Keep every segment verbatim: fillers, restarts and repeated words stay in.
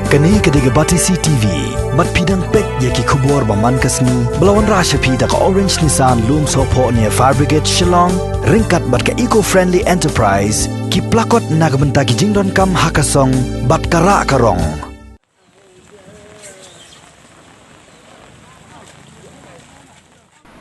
Kane ka dei ka Batesi T V. Bad phi dang peit ïa ki khubor ba man ka sngi ba la wanrah sha phi da ka Orange Nissan Lumsohphoh near Fire Brigade Shillong, ryngkat bad ka Eco Friendly Enterprise, ki plakot na ka bynta ki jingdonkam ha ka song bad ka rah ka rong.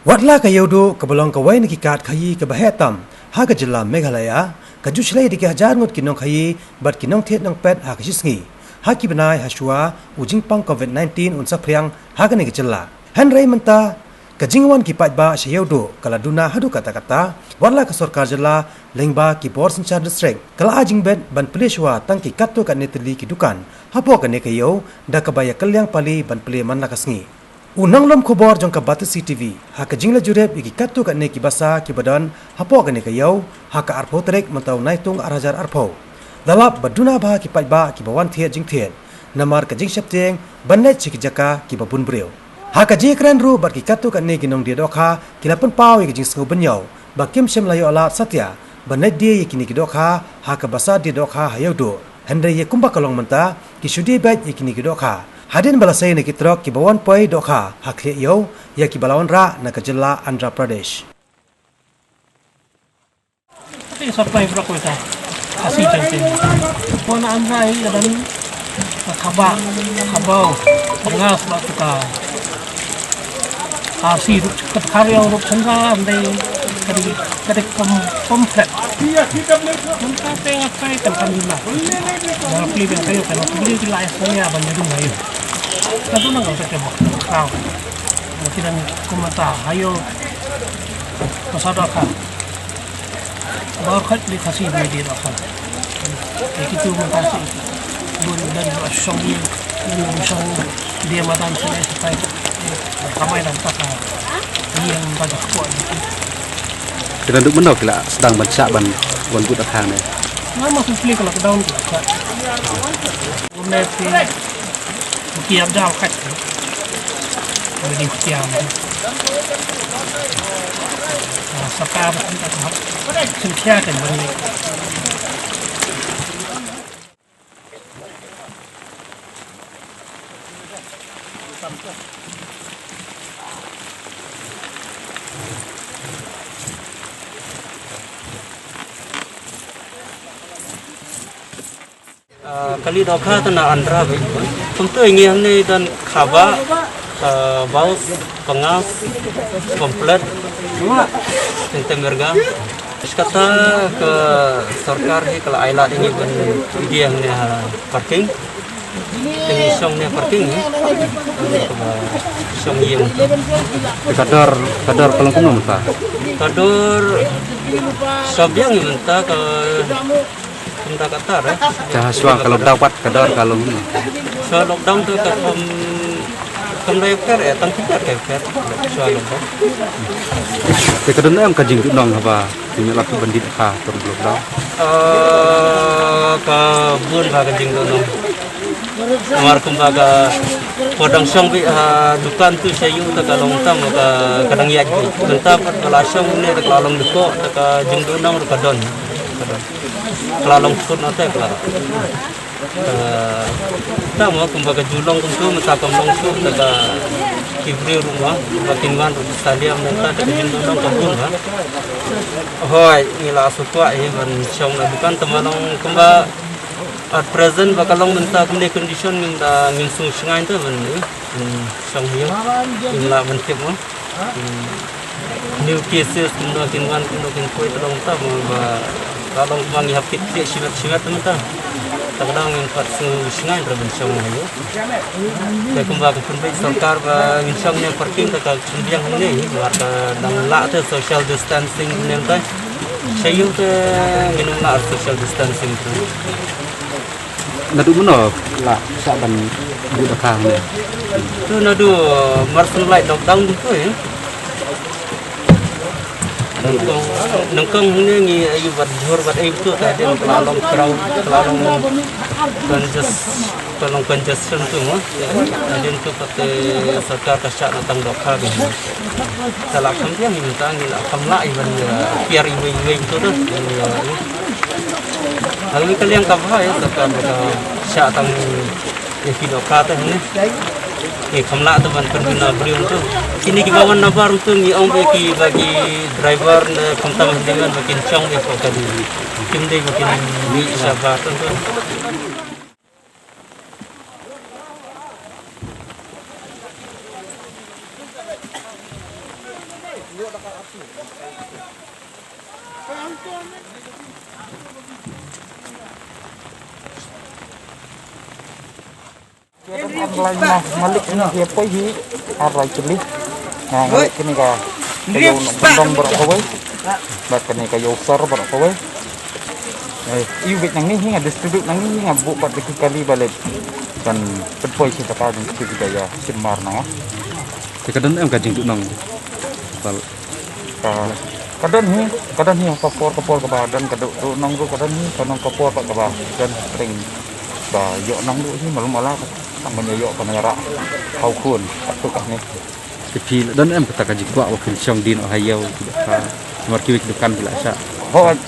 Wat la ka Ïewduh kaba long kawei na ki kad khaïi kaba heh tam ha ka jylla Meghalaya, ka ju shlei da ki hajar ngut ki nongkhaïi bad ki nongthied nongpet ha ka shi sngi. Ha ki bnai ha shuwa u jingpang covid nineteen un saphriang ha kane ka jylla. Hynrei mynta ka jingwan ki paidbah sha Ïewduh ka la duna haduh katta katta, wat la ka sorkar jylla lyngba ki bor synshar district ka la ai jingbit ban plie shuwa tang ki katto katne tylli ki dukan hapoh kane ka ïew, da kaba ïa kylliang pali ban plie man la ka sngi. U nonglum khubor jong ka Batesi T V ha ka jingleit jurip ïa ki katto katne ki basa kiba don hapoh kane ka ïew ha ka arphew tarik mynta u Naitung ar hajar arphew, da lap ba duna bha ki paidbah kiba wan thied jingthied, namar ka jingsheptieng ban leit sha ki jaka kiba bun briew. Ha ka jingïakren ruh bad ki katto katne ki nongdie dohkha, ki la pynpaw ïa ka jingsngew bynñiew ba kim shym la ïoh lad satia ban leit die ïa kine ki dohkha ha ka basa die dohkha ha Ïewduh. Hynrei ïa kumba ka long mynta, ki shu die beit ïa kine ki dohkha. Hadien ba la sei na ki trok kiba wan poi dohkha ha khlieh ïew ïa kiba la wanrah na ka jylla Andhra Pradesh. Ati supply bra ko ita. Asi chante. Ko na Andhra hi ka don ka khaba, khabaw, pangas ba tu ka. Asi rup kat hari yang rup sendal andai kadi kadi pom pom flat. Kan ka teng apa kan kan lima. Dalam pli yang kayu kan pli di lai sini apa nyadung kayu. Kan tu nang kau tak kebak kau. Mungkin kumata ayo pasada ka. Ba khat li Khasi ba di la khat. Ki tu mynta si bun dan ba shong ni, ni shong dia madan sini sipai. Kamai dan tak. Yang ba dak kuat. Kena duk mendok kila sedang ban shah ban wan but akhang ni. Nama sempli kalau kedaun tu. Bun ni pi. Kiam jam kat. Wedding kiam. Saka ba kan tak. Sempia kan bani. Ah, kali dohkha ta na Andhra bhi. Kumta ngi hangne don khaba, ah, baus, pangas, komplet, tente merga. Iskata ka sorkar hi ka la ai lad ngi ban idea hangne ha parking. Ngi shong ne parking hi. Shong ïing. Ka dor, ka dor ka long kumno mynta? Ka dor sha biang hi mynta ka Kumta kata re. Ka shuwa ka lockdown pat ka dor ka long. Shuwa lockdown tu ka kam kam dei pher eh tang pher ka pher. Shuwa lockdown. Te ka don em ka jingduhnong haba ki ngi lap bandit ha ka lockdown. Eh, ka bun ba ka jingduhnong. Mar kumba ka podang shong bi ha dukan tu sha ïu ta ka long tam ka ka dang ïaid bi. Mynta pat ka la shong ne ta ka la long duko ta ka jingduhnong ka don. Ka don. Ka la long sut na te ka la. Eh, ta mo kumba ka ju long kumtu mynta kam long sut ta ka ki briew ruh ma ba kin wan ruh stadium mynta ta ka jingduhnong ka bun ba. Hoi ngi la sukwa eh ban shong na dukan ta ma long kumba at present ba ka long mynta kumne condition ngim da ngim sngewshngaiñ te ban eh ban shong hi. Ngim lah ban tip mo. New cases kumno kin wan kumno kin poi ta long ta mo ba ka long ba ngi hap kit te shimet shimet mynta. Ta ka dang ngim pat sngewshngaiñ ra ban shong hi. Te kumba ka pynbeit sorkar ba ngin shong ne parking ta ka pynbiang hangne hi. War ka dang lah te social distancing ne ta. Sha ïu te ngin ym lah social distancing tu. Naduh mynno la shah ban buh da kha hangne? Tu naduh mar syn lai lockdown tu eh. Nyngkong, nyngkong hangne ngi ayu bad jhur bad ayu tu ta dien ka la long crowd, ka la long conges-, ka long congestion tu mo. Ta dien tu kate sorkar ka shah na tang dohkha ki. Ta la kham biang ngi ta ngi la kham la i ban, eh, piar iwei iwei tu tu. Hal ni ka liang ka bha ïa sorkar ka shah tang Ïa ki dohkha te hangne. Ngi kham lah te ban pynduna briew tu. Kine kiba wan nabar tu ngi ong ba ki ba ki driver ne khamtam hangne ba kin shong ïa ka kali. Kim dei ba kin mih shabar tu. Malik ni dia poi hi. Arai chili. Nah, malik kini ka. Kayu dong baroh kawai. Bad kini kayu sar baroh kawai. Eh, iu bit nang ni hi nga distribute nang ni hi nga buk bad deki kali balik. Dan poi si kata dan kita juga ya simar nang. Te ka don em ka jingduh nong. Bal. Ka, ka don hi, ka don hi ka por ka por kaba don ka duh duh nong ruh ka don hi, ka nong ka por pat kaba don ring. Ba ïoh nong ruh hi malu mala ka tang ban ïoh ka nara. Hau khun ka tu ka ni. Te phi la don em kata ka jingkwah wa phin shong din o ha ïew ki dohkha. Mar kiwi ki dukan phi la shah. Hooid.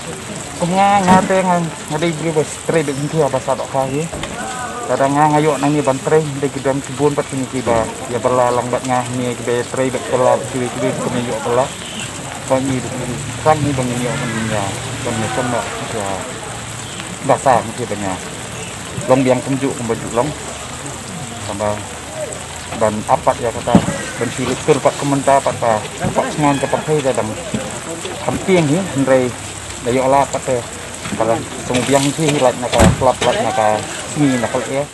Kum nga, nga te nga, nga dei briew ba trei bad jingkhia ba sah dohkha hi. Lada nga, nga ïoh nangne ban trei, dei ki don ki bun pat kine kiba ïa bylla lang bad nga, ne kiba ïa trei bad bylla bad kiwei kiwei kum ïa ïoh bylla. Ba ngi dei ki sang hi ba ngi ïoh ban ïa, ban ïa shong noh ïa ba sah ngi ban ïa long biang kumjuh kumba juh long. Tang ba ban ap pat ïa kata, ban shu leit tur pat kumta pat ka, pat sngan ka pyrthei ka dang kham tieng hi, hynrei da ïoh lah pat te. Ka la sngewbiang hi, lait na ka slap, lait na ka sngi, na ka leh.